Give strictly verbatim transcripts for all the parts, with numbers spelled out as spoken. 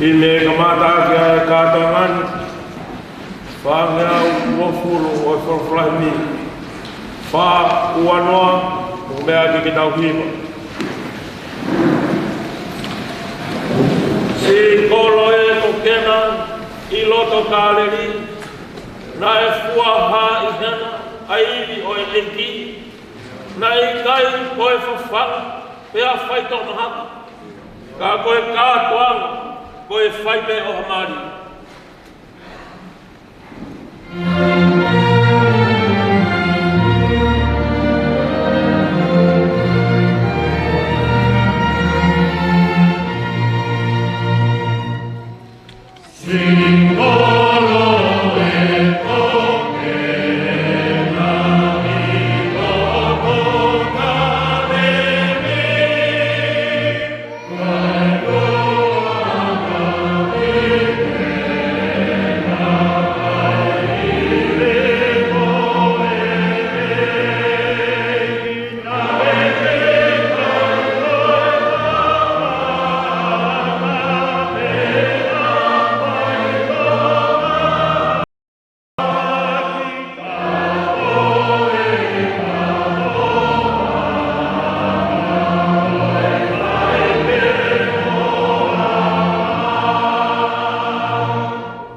ʻI he meʻa kamata ʻaki ʻa e kātoanga ni, fāngeau uofulu ʻo e folofola himi, fā ua noa, ʻo meʻa ʻaki ke tau hiva. Siʻi kolo ē ko Kena ʻi loto Kāleli, naʻe fuahaaʻi hena ʻa e ivi ʻo e ʻEiki, naʻe ʻikai ko e fafanga, pea faitoʻo mahaki, ka ko e kātoanga, ko e fai pē ʻo ha mali.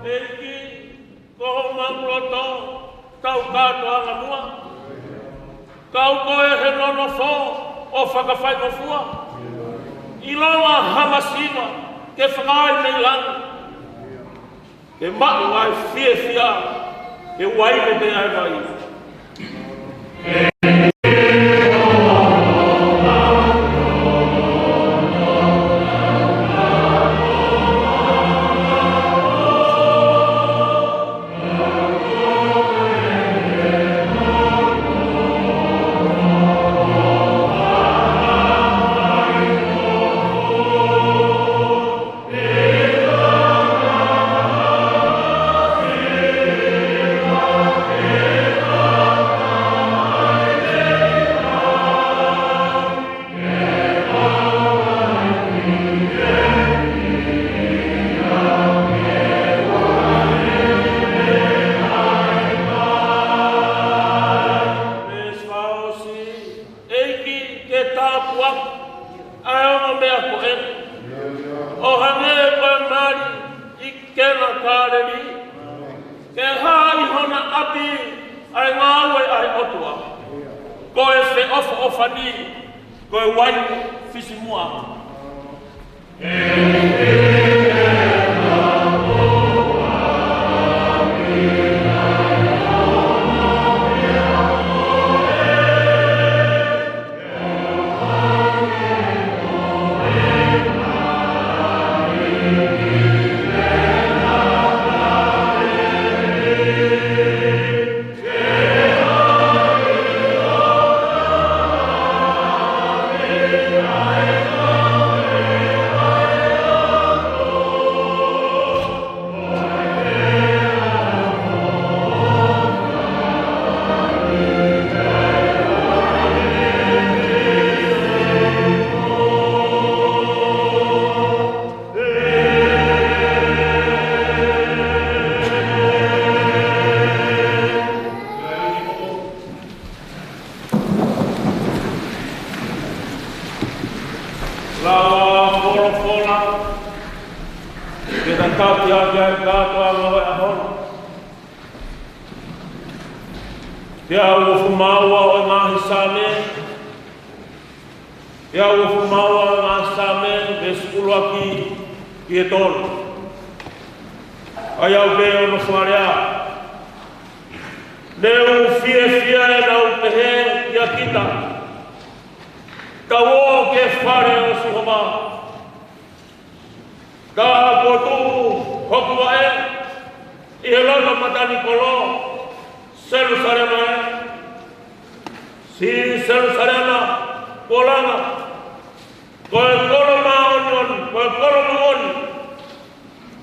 ʻEiki, ko homau loto, tau kātoanga muʻa. Kau koe he nonofo ʻo fakafaingofua. ʻIlonga ha masiva ke fakaai mei langi, ke maʻu ai fiefia, ke uai pē ʻa e vai. ʻEiki, ke tāpuaki ʻa e ongo meʻa ko eni, ʻo hangē ko e mali ʻi Kena Kāleli, ke hā ʻi hona ʻapi ʻa e ngāue ʻa e ʻOtua. Ko e feʻofoʻofani, ko e uaine fisimuʻa. Lau folofola ke tau tauhi ʻaki ʻa e kātoanga ʻo e ʻaho ni. Pea uofulu mā ua ʻo e ngaahi Saame. Pea uofulu mā ua ʻo e ngaahi Saame, veesi ʻuluaki ki he tolu. ʻA ia ʻoku pehē hono fakalea: Ne u fiefia ʻi heʻenau pehē kiate kita, Tau ō ki he fale ʻo Sihova. Ka kuo tuʻu hoku vaʻe ʻi he lalo matanikolo, Selūsalema ē, siʻi Selūsalema kuo langa, ko e kolo māʻoniʻoni, ko e kolo moʻoni,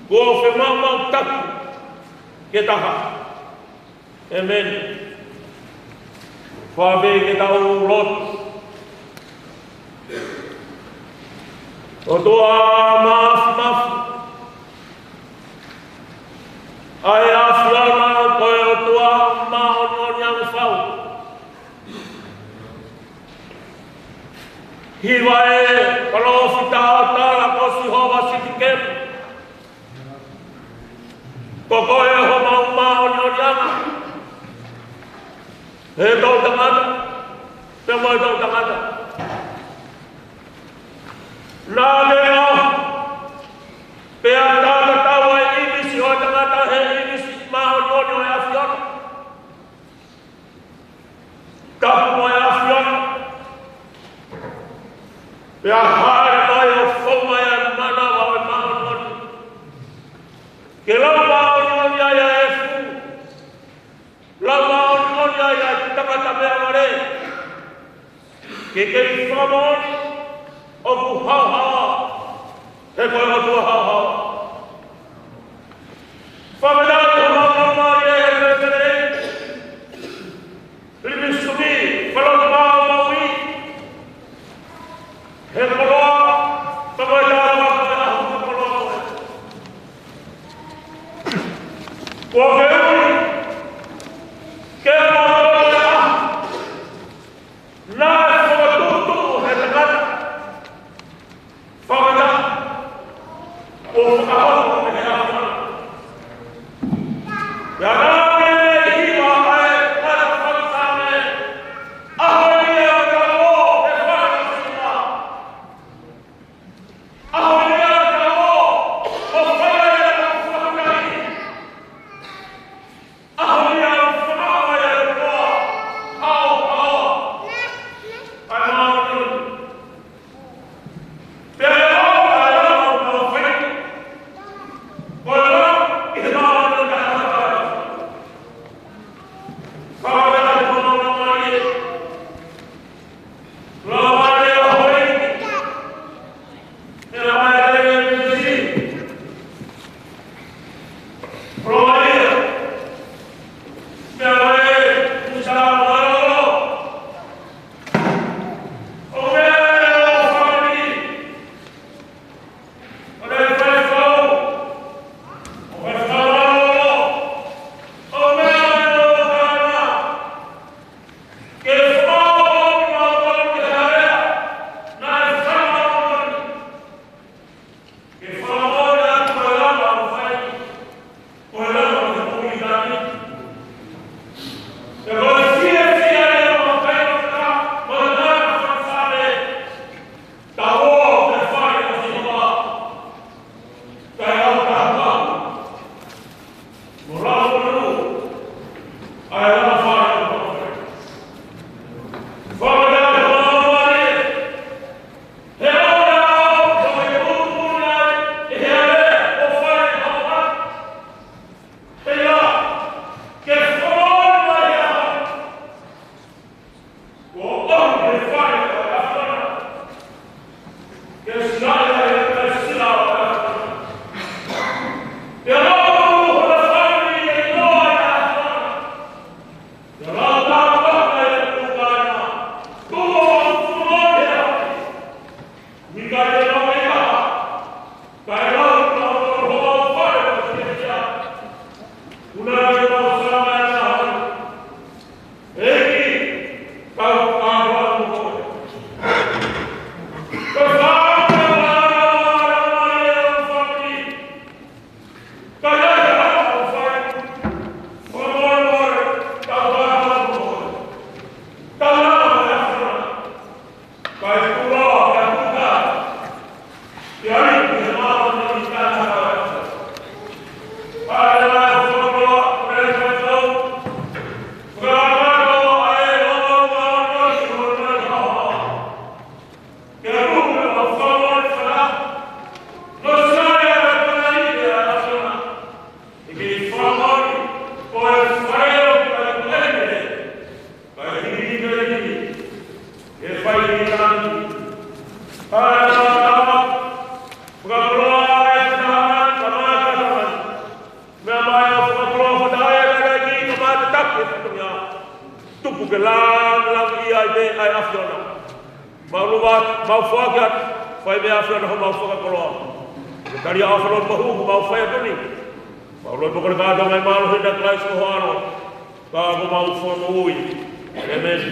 kuo femaʻumaʻu tapu ki he taha. ʻĒmeni. Fai pē ke tau lotu. ʻOtua Māfimafi, ʻa e ʻAfiona, ko e ʻOtua māʻoniʻoni ange fau. Hiva ʻe he palōfita ʻo tala ko Sihova Sitikeni, ko koe homau māʻoniʻoniʻanga, he toʻutangata, pea mo e toʻutangata. Naʻa ke ʻalu, pea tatau ʻa e ʻīmisi ʻo e tangata he ʻīmisi māʻoniʻoni ʻo e ʻAfiona. Tapu mai ʻa e ʻAfiona, pea hāʻele mai ʻo fou mai ʻa e mana ʻo e māʻoniʻoni. Ke lau māʻoniʻoni ai ʻa e efu, lau māʻoniʻoni ai ʻa e tangata meʻavale. Ke kei fakamoʻoni ʻoku haohaoa, he ko e ʻOtua haohaoa. Fakafetaʻi ʻi homau laumālie he pēpēlei. Lipisi tumi, faloki mau maui. He koloa, ka ko e tala ko e ʻaho ko e koloa ko ē. Kuo ke ui, ke mau koloa. Naʻe fakatuʻutuʻu he tangata. Fakataha. ʻO fakahoko ʻe he ʻAfiona. Pea naʻe hiva ʻa e ngaahi fakasaame. ʻAho ni ʻoku tau ō ki he fale ʻo Sihova. ʻAho ni ʻoku tau ō ʻo fai ʻa e tau fakataha. ʻAho ni ʻoku fakaʻaongaʻi ʻe he ʻOtua, ʻa e ʻOtua, ʻa e māʻoniʻoni. Pea ʻe ʻaonga ʻa e ʻOtua ʻo fai, ʻo ʻaonga ʻi he māʻoniʻoni ʻa e ʻOtua. Fakafetaʻi homau laumālie. Ke fakamoʻoni atu ko e lava ʻoku fai, ko e lava ʻoku fai. Ko e fiefia ʻa e ʻOtua, ko e lava ʻoku fai. Tau ō ki he fale ʻo Sihova. Kae ʻalu taha. Mo lau ʻo lau. ʻA e lava fale ʻo Sihova. Fale ʻo Sihova. ʻAi, fakakoloa e fakataha, kamata kamata. Meʻa mai ʻo fakakoloa fakataha e lelei ki kamata taki e fatongia. Tuku ke lāngilangiʻia ai pē ʻa e ʻAfiona. Mau lava, mau foaki atu, fai meia ʻAfiona homau fakakoloa. Ke tali ʻa e ʻofa mo e pō, mau fai atu ni. Mau lotu ko e kātoanga ʻi he mālohi ʻo Kalaisi ko ho ʻAlo. Ka ko homau Fakamoʻui. ʻĒmeni.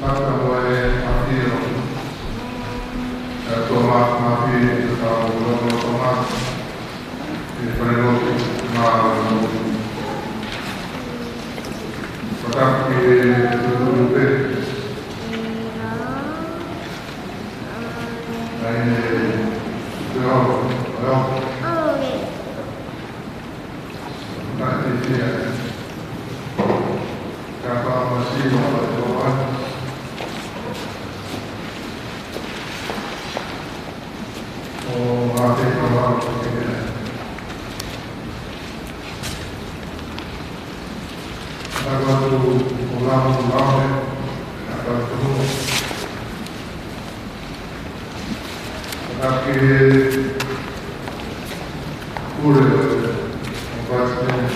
Tata mo e ʻafio. ʻE Toma, mafi e tata o lono Toma. ʻE fale lotu ma pataki e tutu pe. ʻAi e te o, o. Fakatapu ki he pule ʻo e Vice President.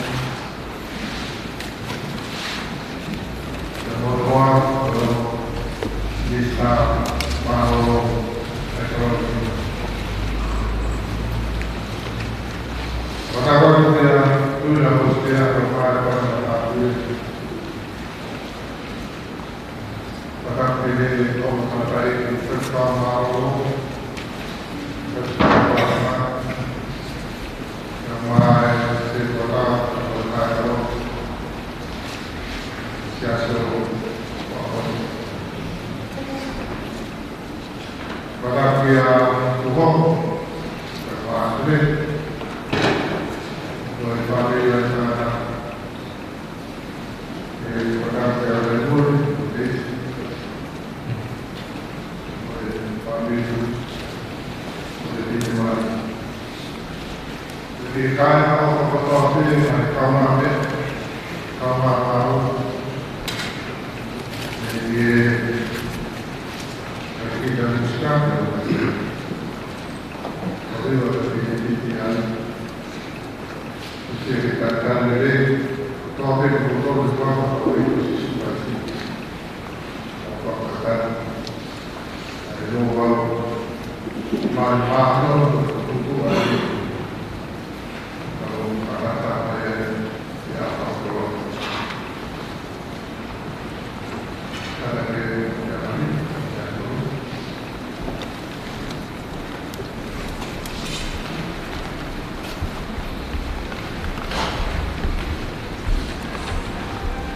Te monoa, ʻo Mister Maholo, ʻe kau. Fakatapu ki he Tuʻi ʻo e Australia, ko e Fale Pālangi ʻo Haʻapai. Fakatapu ki he ʻOtua Tamai, ki he Fale Pālangi ʻo Haʻapai, Fale Pālangi ʻo Haʻapai, kae ʻumaʻā e Setuata, ʻo e Taʻealo, Siasi ʻo Haʻapai. Fakatapu ki he Tuʻi ʻo e Fale, ko e fāmili ʻa e tangata, ʻe fakatapu ki he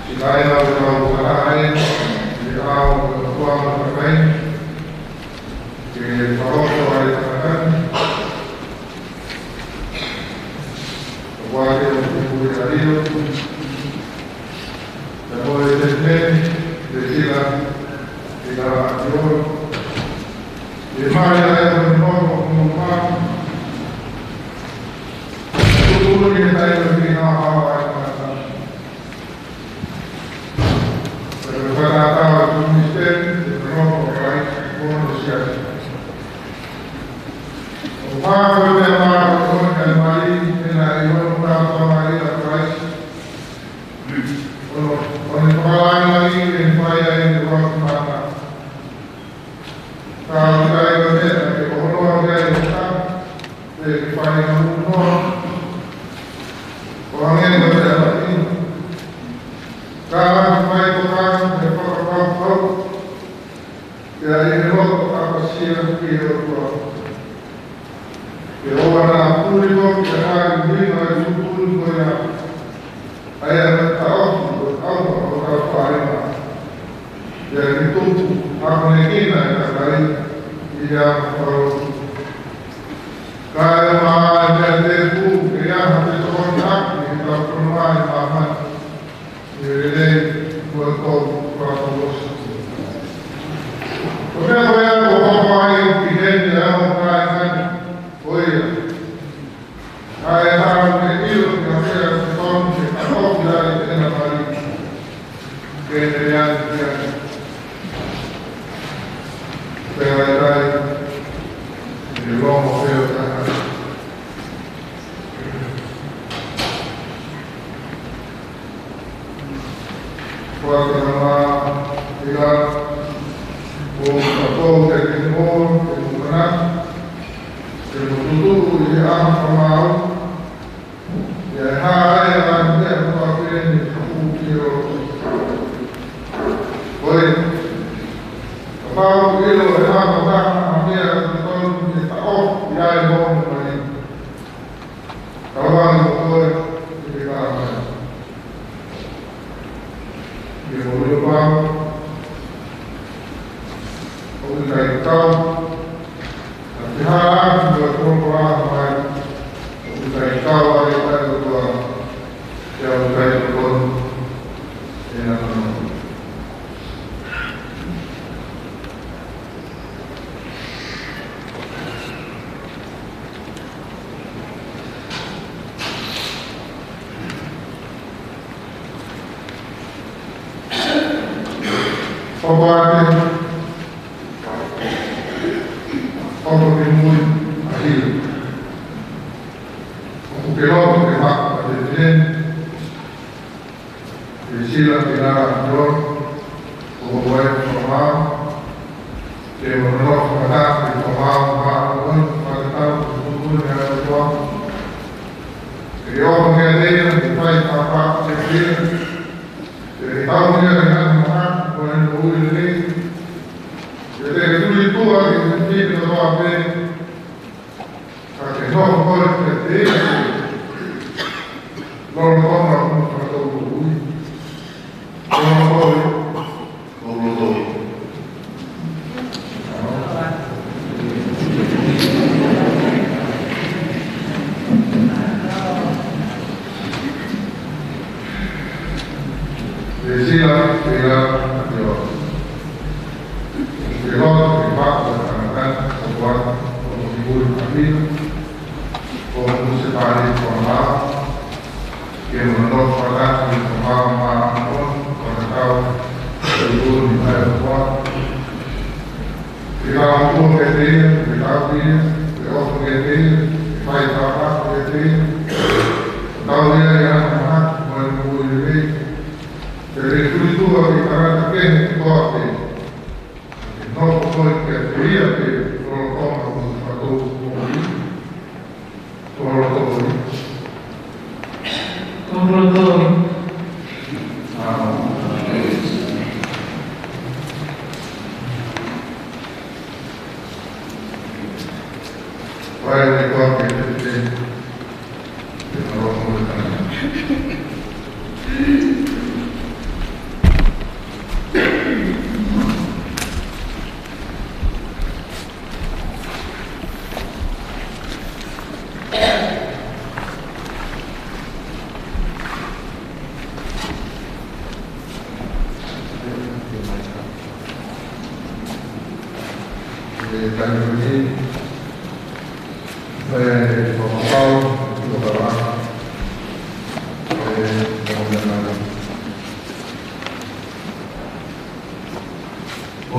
Siʻi kāinga, ʻoku tau fakahā ʻi he ʻao ʻo e ʻOtua Mafimafi, ke fakahoko ʻa e tangata ni. ʻOku ʻi ai ʻa e ʻuhinga ʻa e ʻahio, pea mo e tēpile, pea sila, pea ʻalu ʻo ʻio. ʻE mai ai ʻa e ʻuhinga ʻo e ʻuhinga. Tuʻu ni e taimi ni ha ha ai mata. Pea fakatatau atu misteri, ʻe nono ai, ʻo no siasi. ʻO pāpā te mā, ʻo no kai mai, ʻe na i ʻo no ka tama i la Christ. ʻO no, ʻo ne whakalailai, ʻe fai ai, ʻe wak mata. Ka ʻo kai ko te, ʻe ʻo no ʻa kai ʻo ka, ʻe fai na muno. ʻO hangē ko te ʻa inu. Ka ʻe fai ko ka, ʻe whakapapau. Pea ʻi he loto ʻapasia ki he ʻOtua. Ke ʻoua naʻa puli koe, ke ʻai ʻuhinga ʻa e tuʻutuʻuni ko ia. ʻA ia naʻa taʻofi, ko e ʻauha ʻo tau fāinga. Pea ke tupu, ʻa ko ne kina e kakai, ʻi he ʻaho fakaʻosi. Kae ʻumaʻā e meʻa tēpū, ke ʻi ai ha fetokoniʻaki, ʻi he tau kono mai māmani. ʻE lelei, ko e tau fakaʻosi. Ko e meʻa ko ia, ko e hoko ai, ki he te au kai kai, ko ia. ʻA e hau ke ʻilo, ke hapea, ke tonu, ke takofi ai, ʻena mali. Ke ne ai, ke ai. Ke ai, ai. Ke longo, ke ai, ai. Fakatama ila o kakou te kimo, te mukana, te mututu i he ʻaho kamau, ia e hā ai a te a kua pēni kaku ki o. Oi, kapau ʻilo e ʻaho kamau a mea te tonu te taʻo, ia e hono mani. Tauange mo koe, ʻi he kāmai. ʻI he mōlia pau, ʻoku ʻikai kau, ʻa te hā atu mo e kolokola mai, ʻoku ʻikai kau ai ʻa e ʻOtua, ʻe au ʻikai tokoni, ʻe na tokoni. Hoko atu, hoko ki mui, ʻa hili. ʻOku ke loto ke maku ʻa te tēnē. Ke sila ke ngala ki o, ʻo wai ki o mao, ke mo no fakatatau ki o mao, mao, ʻo wai ki o mao, ʻo wai ki o mao. Ke o ke te ia, ke fai papa, ke te ia. Ke tau ia, ke ngana maha, ko e no ui le. Ke te tuli tua, ke te tuli tua, ke Ka ke nofo koe ke te ia. Lolotonga ʻoku tau ui. Lolotonga ʻoku tau ui. Ke sila, ke la, ke o. Ke loto, ke maʻu, ke tangata, ko kuata, ko mui, ko mui, ko mui, ko mui, ko mui, ke mo no fakatatau ki o mao, mao, ko na tau, ke ui ni mai o kua. Ke tau tua ke te ia, ke tau ia, ke oto ke te ia, ke fai papa ke te ia. Tau ia ia na maha, mo e mo ia ia. Ke te tui tua ke tangata ke he tua ke. Ke nofo koe ke te ia ke, lolotonga mo fatou mo ia. Tō lolotonga. Tō lolotonga. Ā. Ko e kau ke te te te ʻaloʻofa mo e tangata. Ko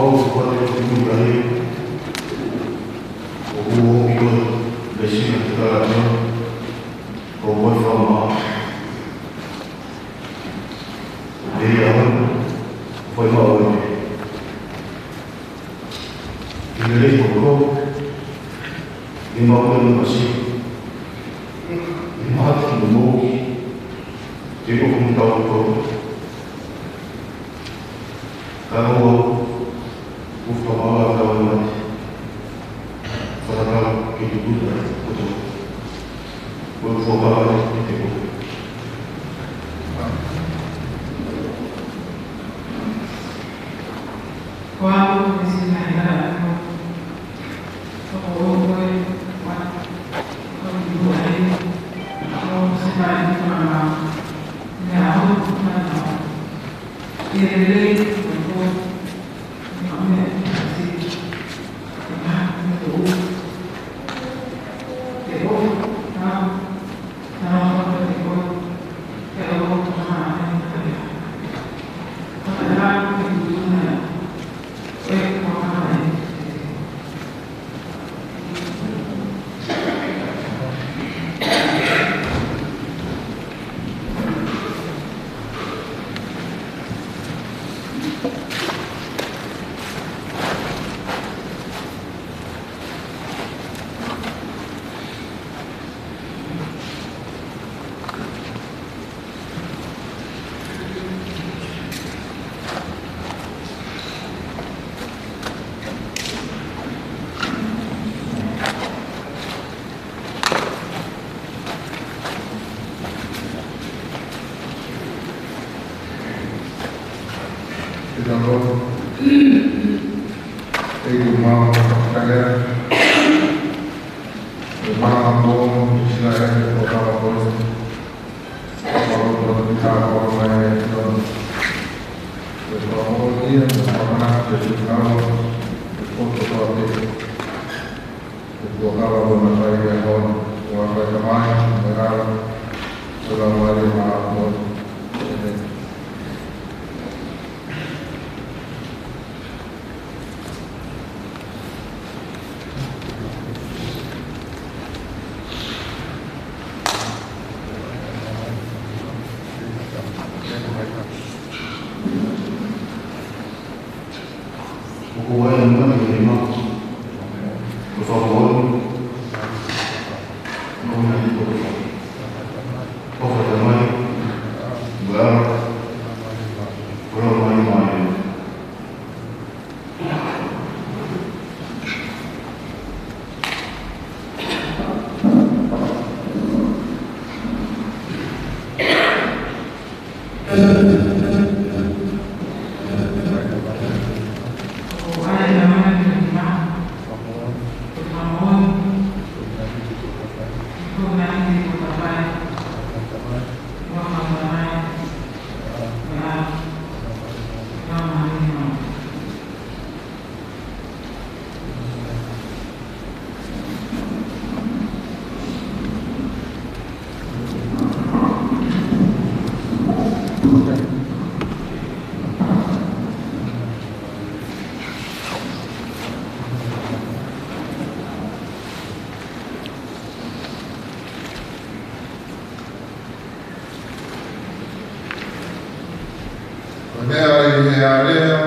e meʻa ʻi he alea,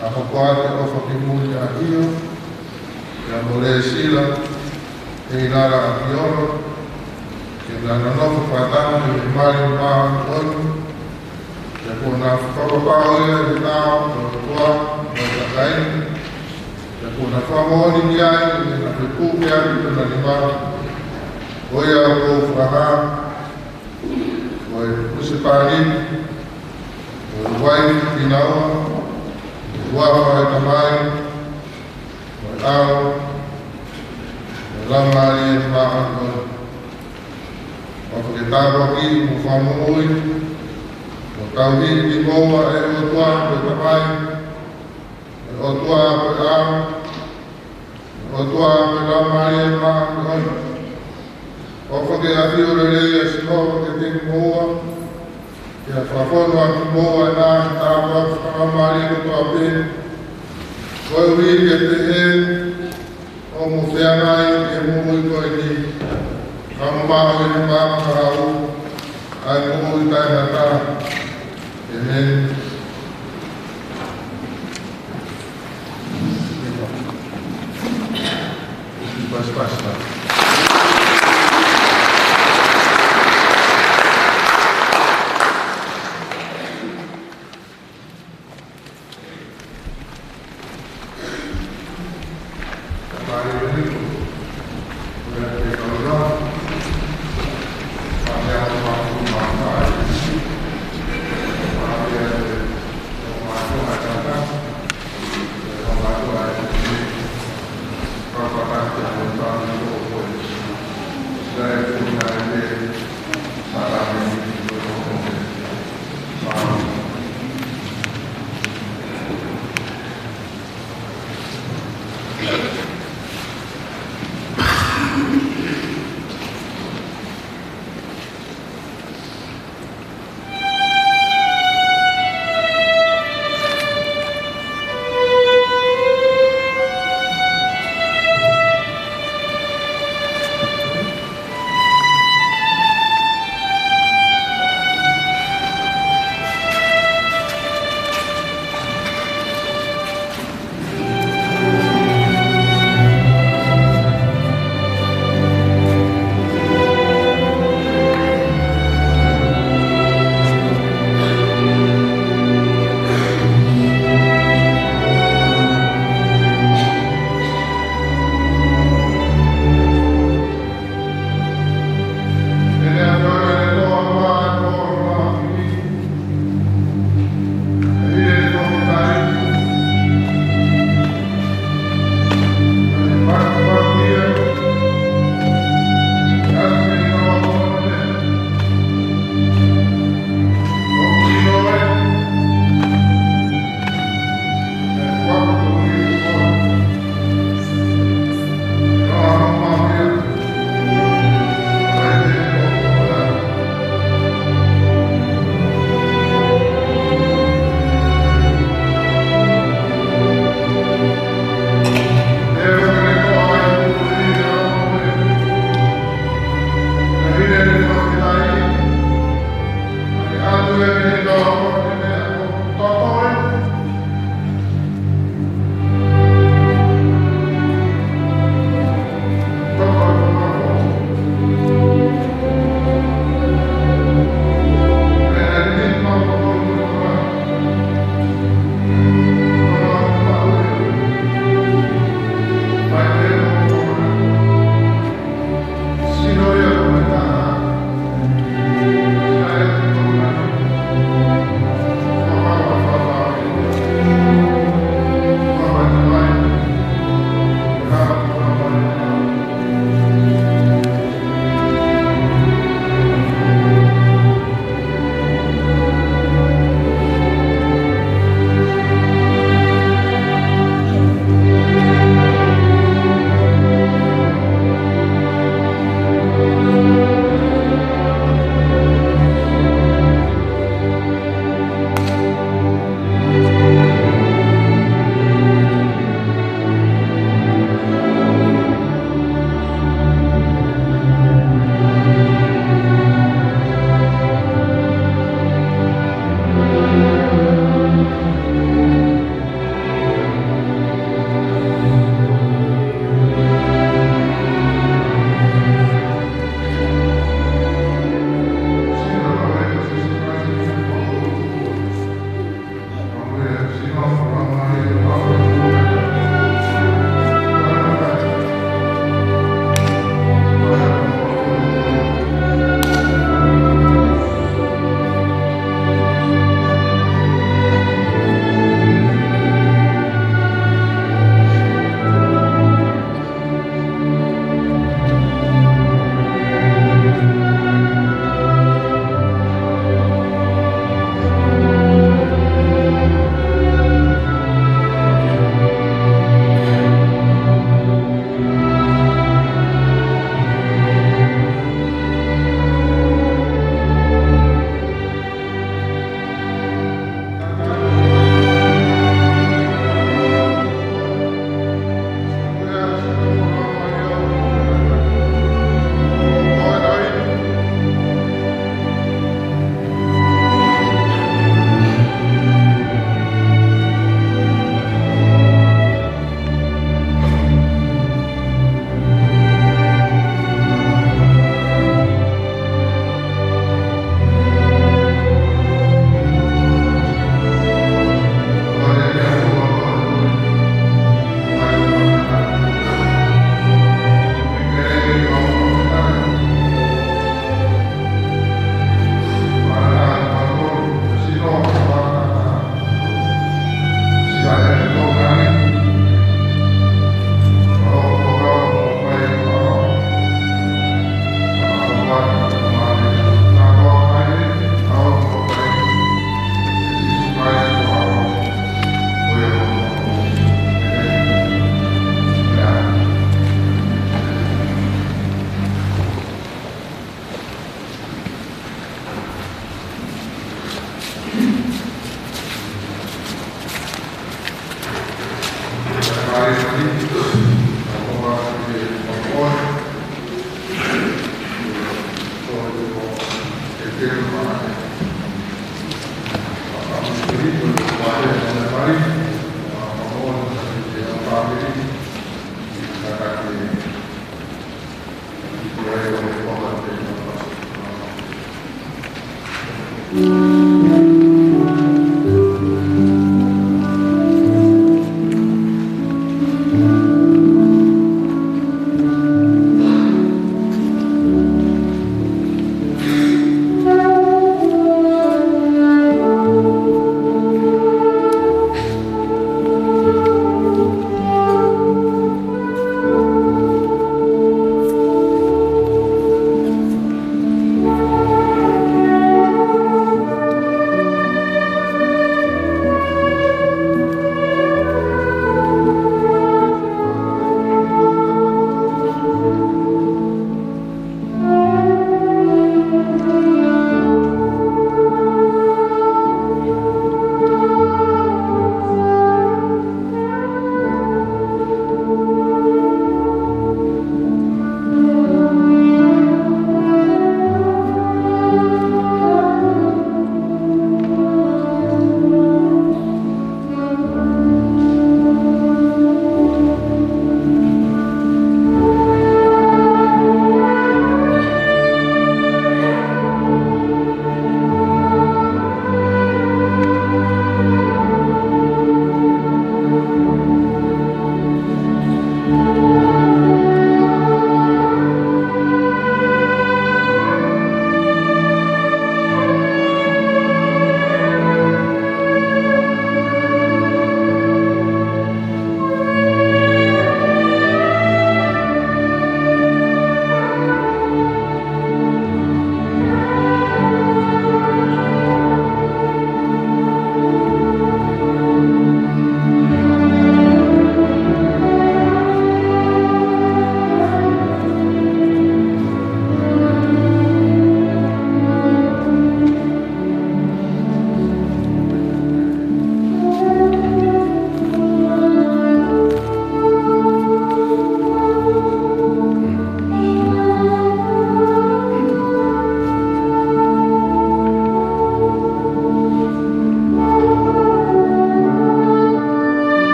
ʻa hokoa te ʻofa ki muli ʻa ʻIo, ʻia Molesila, ʻe Ilala ʻa Kiolo, ke na nonofo fakataha ʻi he mali māʻoniʻoni, ke kuo na fakapapauʻi ʻe he tau ʻo e ʻOtua mo e kakai ni, ke Kuo na fakamoʻoni ki ai, ʻi heʻena fepuke ʻaki ʻi hona nima, ko ia ʻoku ou fakahā, ko e husepāniti, ko e uaifi kinaua, ko e huafa ʻo e Tamai, ko e ʻAlo, ko e Laumālie Māʻoniʻoni. ʻOfa ke tāpuakiʻi mo fakamoʻui, mo tauhi kimoua ʻe he ʻOtua ko e Tamai, ʻe he ʻOtua ko e ʻAlo, ʻe he ʻOtua ko e Laumālie Māʻoniʻoni. ʻOfa ke ʻafio lelei ʻa Sihova kiate kimoua, ke fakafonu ʻa kimoua ʻi he tāpuaki fakalaumālie kotoa pē, koeʻuhi ke pehē ʻo mo feangai ʻi he moʻui ko eni, ka mo maʻu ʻi he maama kahaʻu, ʻa e moʻui taʻengata. ʻĒmeni. Pasipasi.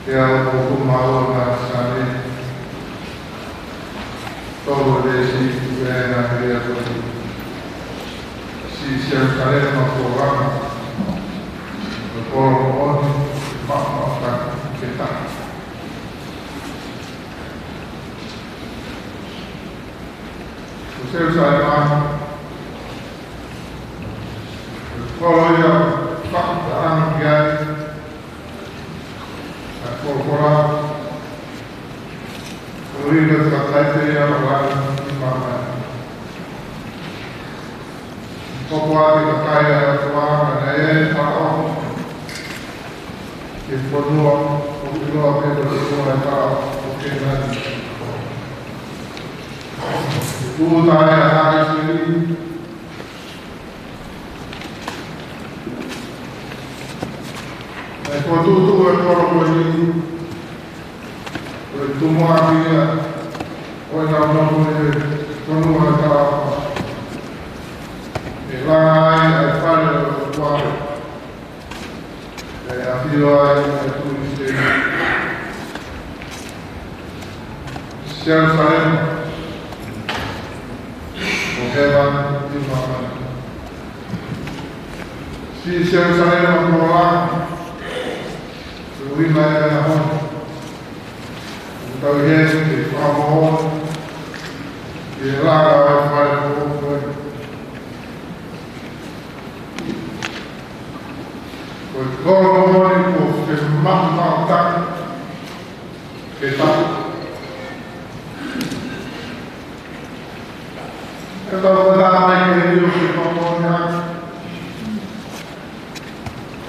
Ke au ʻoku maua na sane. Tolu e veesi ʻoku pehē ʻa e ngaahi lea ko eni: Siʻi Selusalema Folofola, ko e kolo moʻoni, maʻumaʻutaki ke taʻu. Ko Selusalema, ko e kolo ia ʻoku fakataʻanga ki ai ʻa e folofola, ko e ʻuhinga ke fakahā ʻe ia ʻa e langi ki māmani. Ko e ʻofa ʻa e kakai ʻa e ʻOtua, naʻe ʻi ai ʻa e Fānau ki he fonua ʻoku ʻiloa pē ko e fonua ʻo e Fānau ʻo Kēnani. Kuo tūʻuta ai ʻa e kakai ʻIsileli. Naʻe fokotuʻutuʻu e kolo ko eni, ko e tumuʻaki ia ʻo ʻenau nofo ʻi he fonua ʻo e talaʻofa, ʻe langa ai ʻa e fale ʻo e ʻOtua, ʻe ʻafio ai ʻa e Tuʻi ʻIsileli. Selusalema, ko hēvani ʻi māmani. Siʻi Selusalema Folofola, ko e ʻuhinga ia ʻo e ʻaho ni. ʻOku tau ʻi heni ke fakamoʻoni ki he langa ʻo e fale foʻou ko eni. Ko e kolo moʻoni, kuo femaʻumaʻutaki ke taʻu. ʻE tau kata mai ke ʻilo ke fakamoʻoni ʻa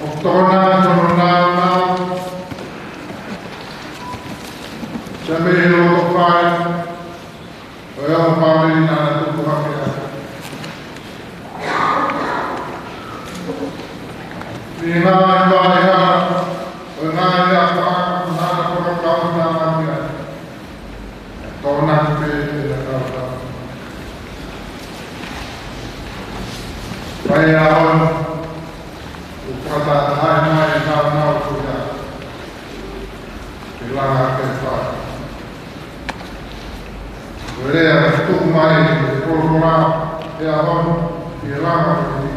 e ʻOtua ʻi hono nāunau, ʻa e meʻa ʻi loto fai ʻo e ongo fāmili naʻa na tupu hake ai. Ni na i maʻi hana ʻo e ngaahi ʻapaʻapa naʻa na fakatau naʻa na ki ai. Tōnaki pē ʻena kautau. Pea ʻi he ʻaho ni, ʻoku fakataha mai ʻa e nāunau ko ia ke langa ke fai. Ko e lea ʻoku tuku mai ʻe he folofola he ʻaho ni, ke langa ko eni,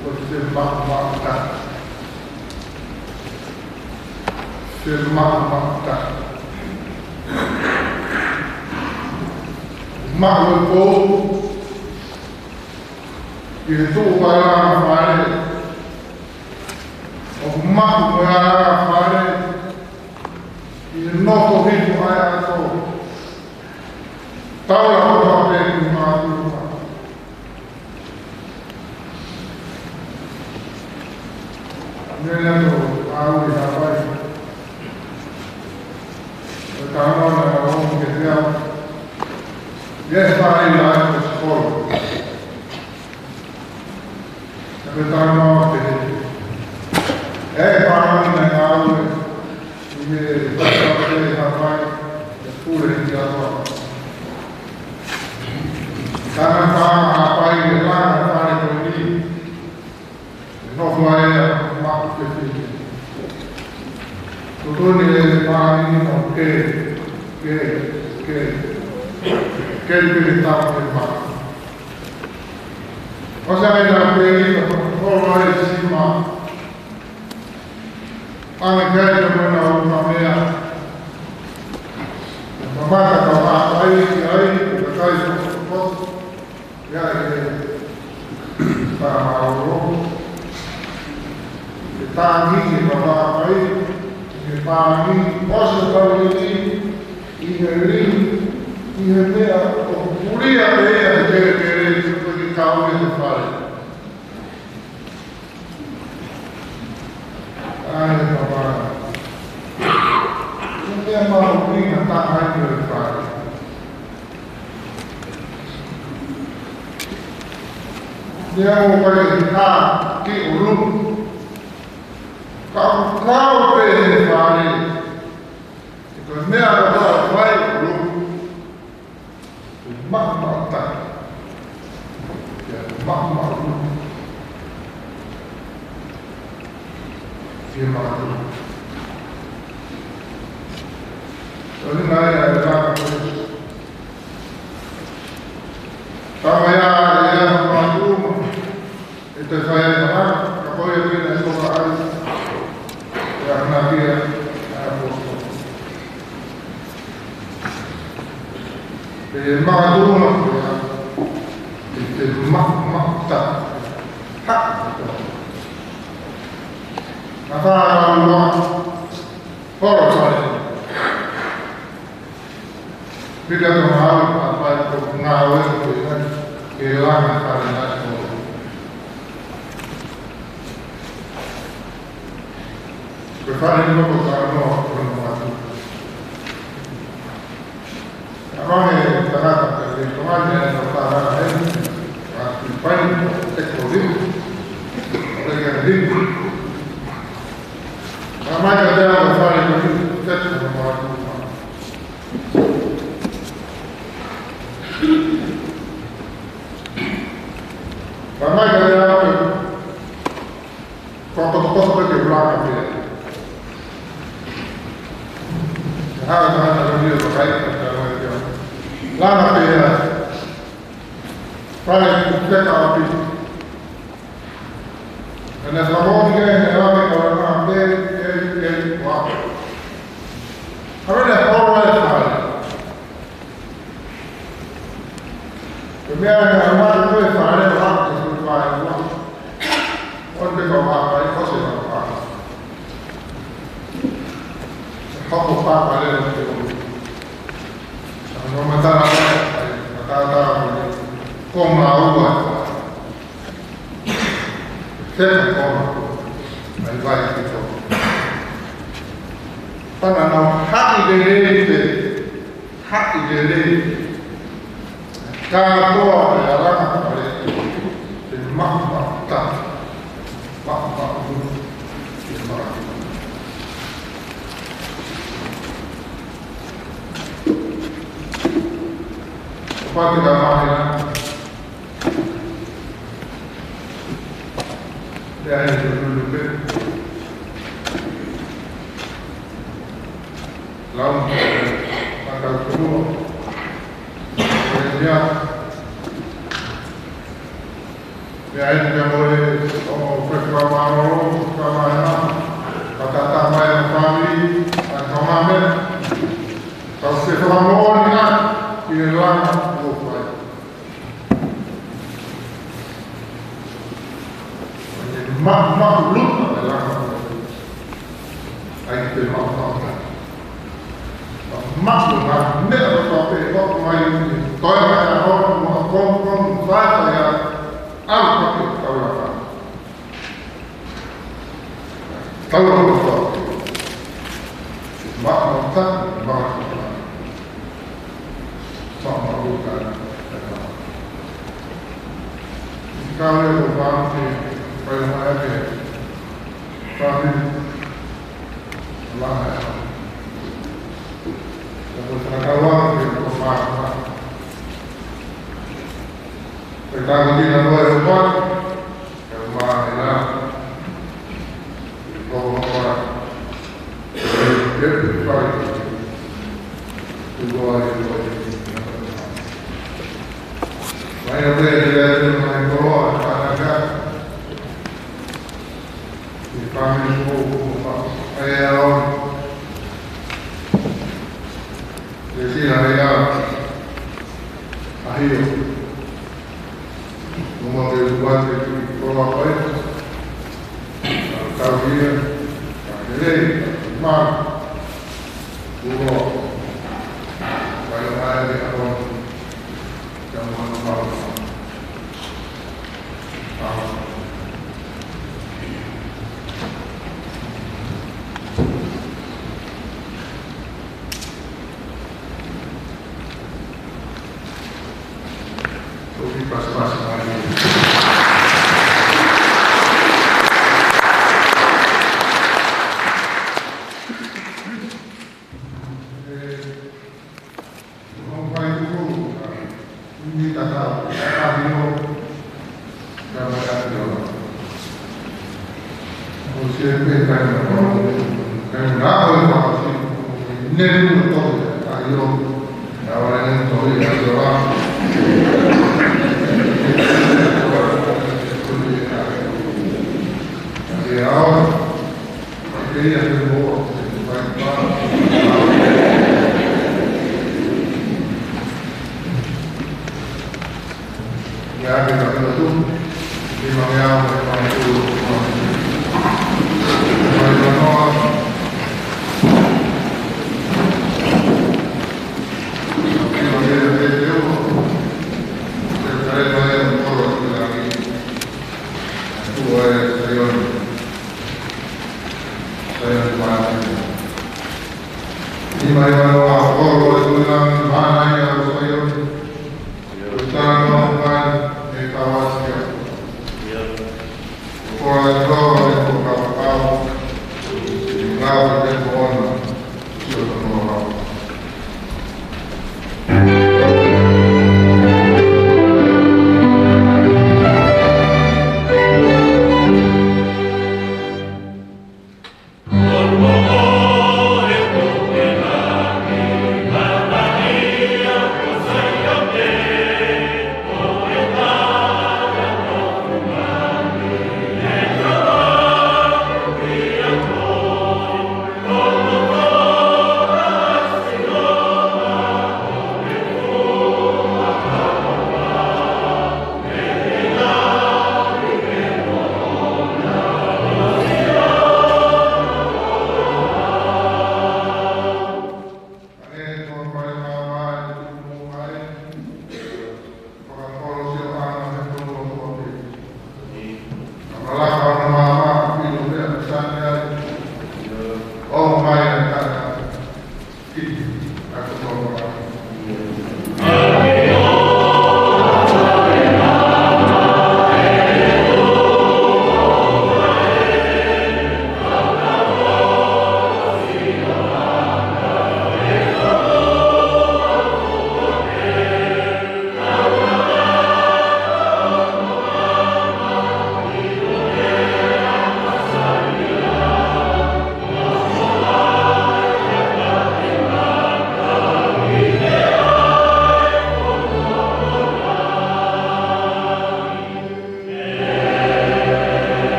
ko e femaʻumaʻutaki. Femaʻumaʻutaki. Maʻu e pou ʻi he tuʻu ʻa e langa fale. ʻOku maʻu e langa fale ʻi he nofo hifo ʻa e ʻato. Taula kotoa pē ʻoku mātuʻaki. Meʻa naʻa tau ʻalu ʻi Hawaiʻi. ʻO e talanoa naʻe ʻalu ki he ʻaho. ʻI he fale ʻi he sikolo. Naʻe talanoa pehē. ʻE fānau naʻe ʻalu ʻi he fale ʻi Hawaiʻi, ʻe pule ki he ʻaho. Ka naʻe fānau Hawaiʻi ʻe langa e fale ko eni. ʻE nofo ai ʻa e maʻu ke fili. Tuʻutuʻuni e fānau ni ʻo ke, ke, ke, ke pili tau ke maʻu. ʻOsi ange ʻena pē ʻi ka holo ai sima. Ange kai ka mena o ka mea. Mamata ka wā ai ki ai, ka kai ko ko. ʻIa e, ka maʻu. He tangi, he papālangi, he pālangi, ʻosi e pālangi, ʻi he lī, ʻi he meʻa ʻoku pulia pē ia he kelekele, tuku ki kau ia he fale. ʻAi, he papālangi. Ko e meʻa mahuʻinga taha ia he fale. Meʻa ʻoku ʻikai ke hā ki ʻolunga. Ka ʻoku kau pē he fale, he ko e meʻa ʻoku fai ʻolunga, ke maʻumaʻu taha. Ke maʻumaʻu taha. Ke maʻumaʻu. Ko e ʻuhinga ia e laka pē. Tama ia, ia, maʻumaʻu. ʻE te fai ai ha, ka ko ia pē naʻe toka ai ʻe ʻAnania, ʻa e ʻaposetolo. ʻE makatuʻunga ko ia, ʻe te maʻumaʻu taha. Ha, ko ia. Naʻe fānau ua, holo fale. Pita to ngāue, pāpai ko ngāue ko ia, ke langa fale naʻe holo. Ko e fale ni ko ka no, ko no matu. ʻA e tangata, ko e tangata, ko e tangata, ʻa e pai, ʻe ko liu, ʻo le ka liu. Ka mai ka te ʻa e fale ko liu, te ko no matu. Ka mai ka te ʻa e, ko kotokoto pē ke langa pē. Hā, hā, hā, hā, hā, hā, langa pē. Fale ku te ka api. ʻEne fakamoʻoni ke ne langa ka langa pē, ke, ke, wa. Hā, ne holo e fale. Ko e meʻa ia ʻa e mā ko e fale ʻo hake ko e fale ua. ʻO ne peka ua kai ko se ua kai. Hoko papa leo te o. Sa no matara kai, matara kai. Ko mā ua. Te ka ko mā. Mai vai ki to. Pana no haki de de. Haʻi lelei. Kātoa e alanga fale. Te maʻumaʻu taha. Maʻumaʻu. Te maʻumaʻu. ʻO pāti ka mahina. Te ai te lulu pē. Lau, ʻa tau tū. Ko e meʻa. Meʻa eni ka mo e, ʻo, ko e fakamālō, fakamālō, ka tata mai ʻa e fāmili, ʻa e kaungāmeʻa. Tau se fakamoʻoni ʻa, ʻi he langa ʻo fai. Maʻumaʻuluta e langa. ʻAi ke maʻumaʻuluta. Maʻu ngā meʻa kotoa pē ʻoku mai ni. Toe mai ʻa hono, mo e kongokonga, fai fai ʻa, ʻalu pake taulanga. Taulanga kotoa pē. Maʻumaʻuluta, maʻumaʻuluta. Maʻumaʻuluta. Ka le ko pāke, pai mai ake. Pāke. Langa e. Ko e fakakaua ke ko pāke. Ko e tākina ko e pāke. Ke mā e langa. Ko e pāke.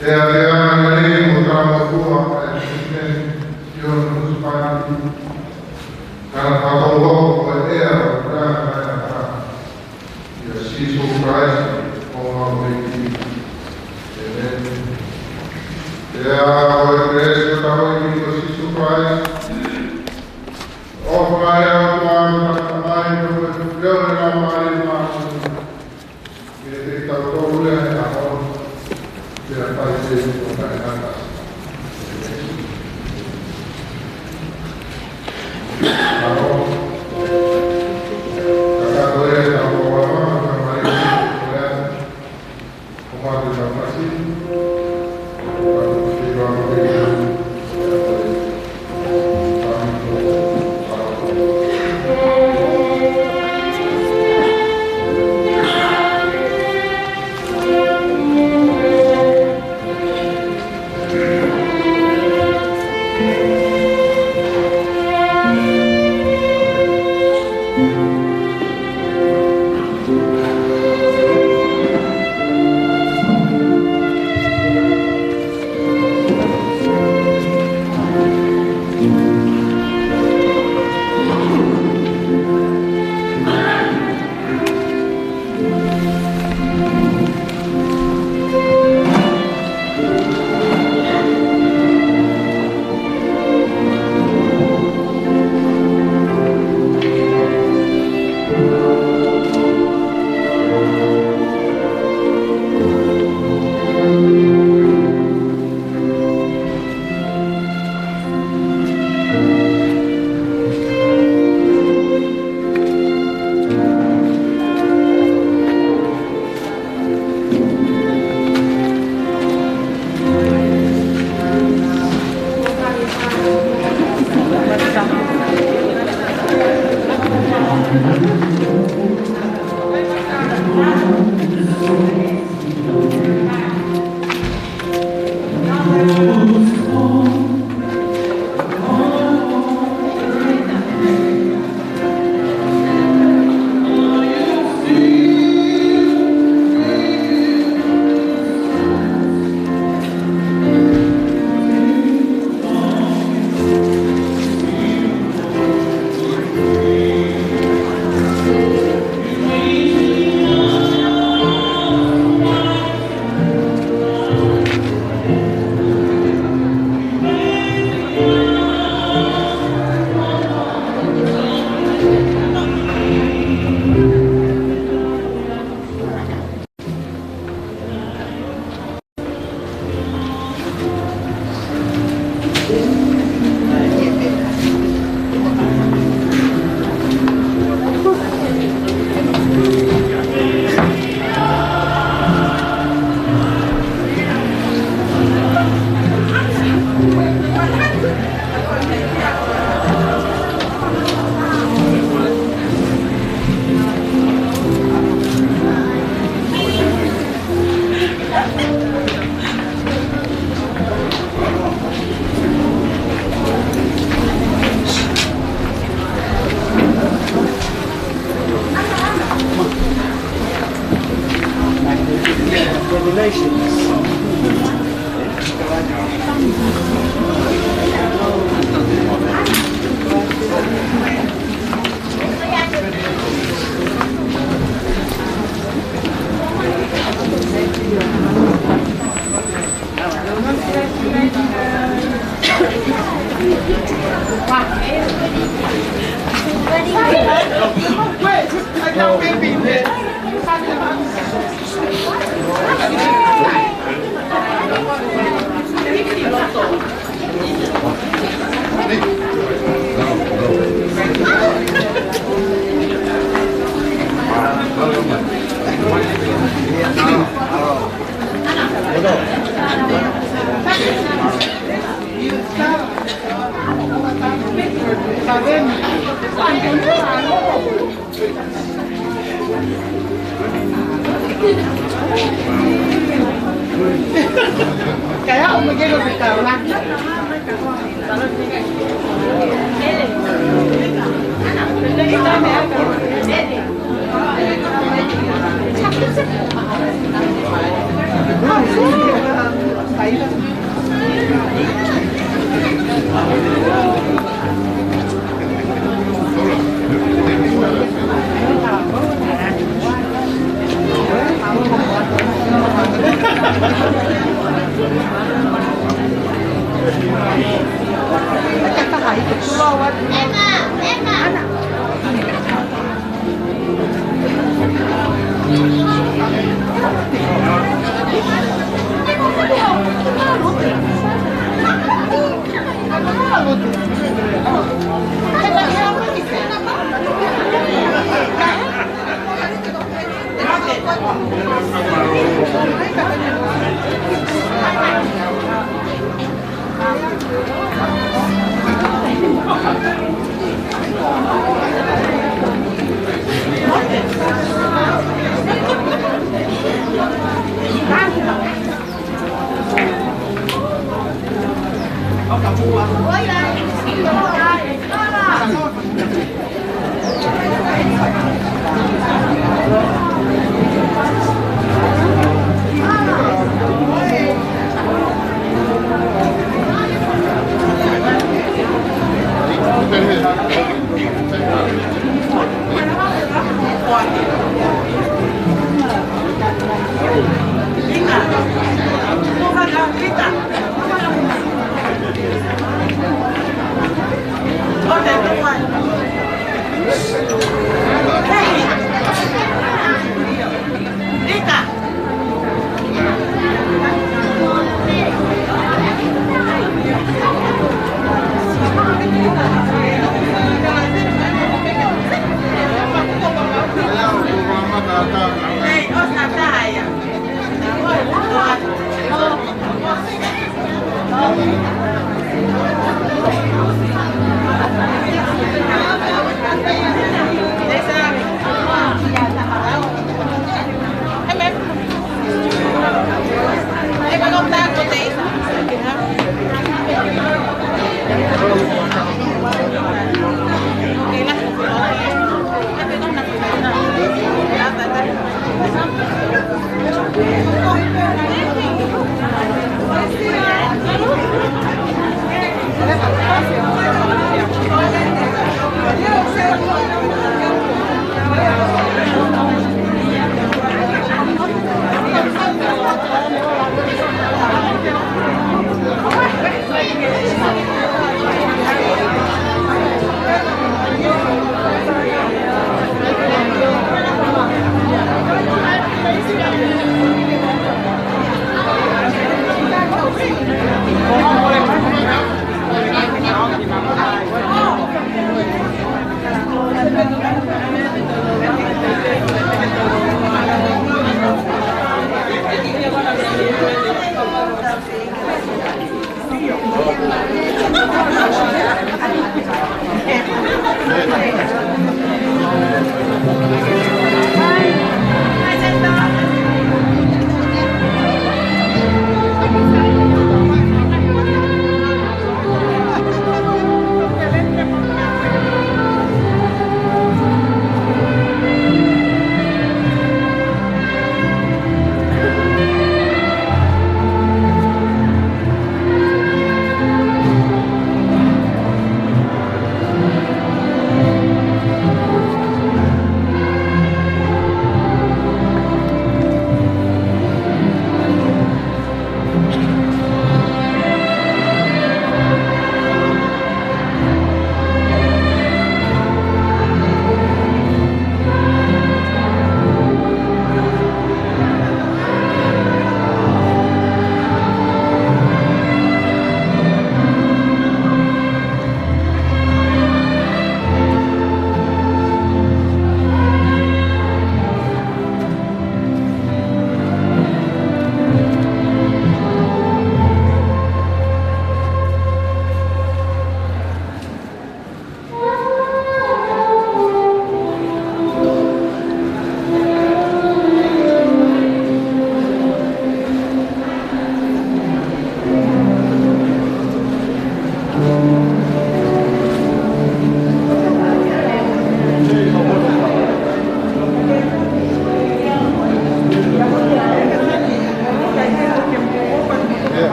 Pea pea ʻa e lelei mo e talangofua ʻa e Palesiteni Sione Husepāniti, kae fakatau ko e ʻea ʻo e puleʻanga taʻengata, ʻia Sīsū Kalaisi ko homau ʻEiki. ʻĒmeni. Pea ko e kelesi ʻa hotau ʻEiki ko Sīsū Kalaisi, ʻofa ʻa e ʻOtua ko e Tamai, mo e feohi ʻa e Laumālie Māʻoniʻoni, ke ʻiate kitautolu ʻi he ʻaho ni, pea ʻi he ʻaho taʻengata. ʻAho. Ka ka ko e ʻaho ʻo e ʻaho, ka mai, ko e ʻaho. Ko mātou ka pasi.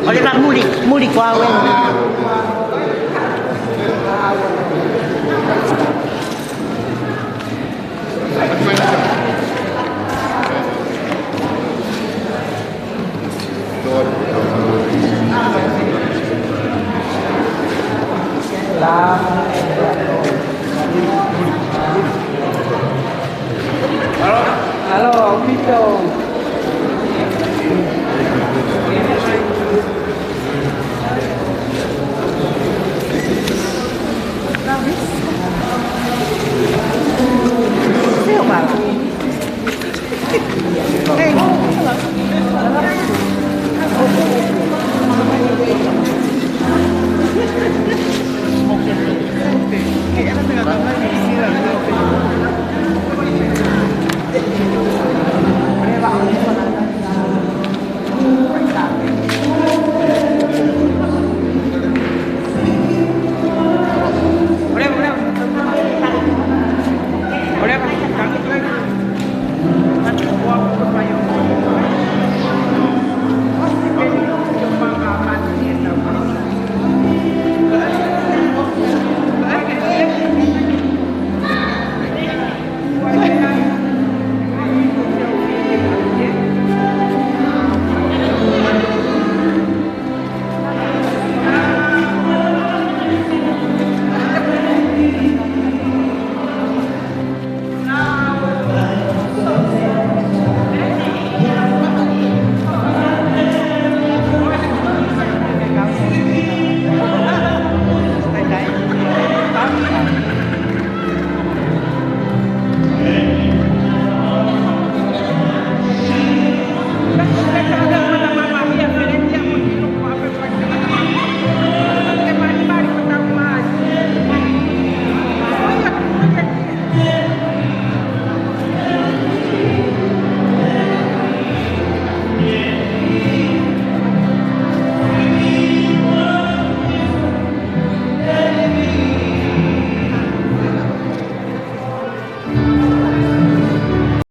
ʻOleva, muli, muli ko au eni.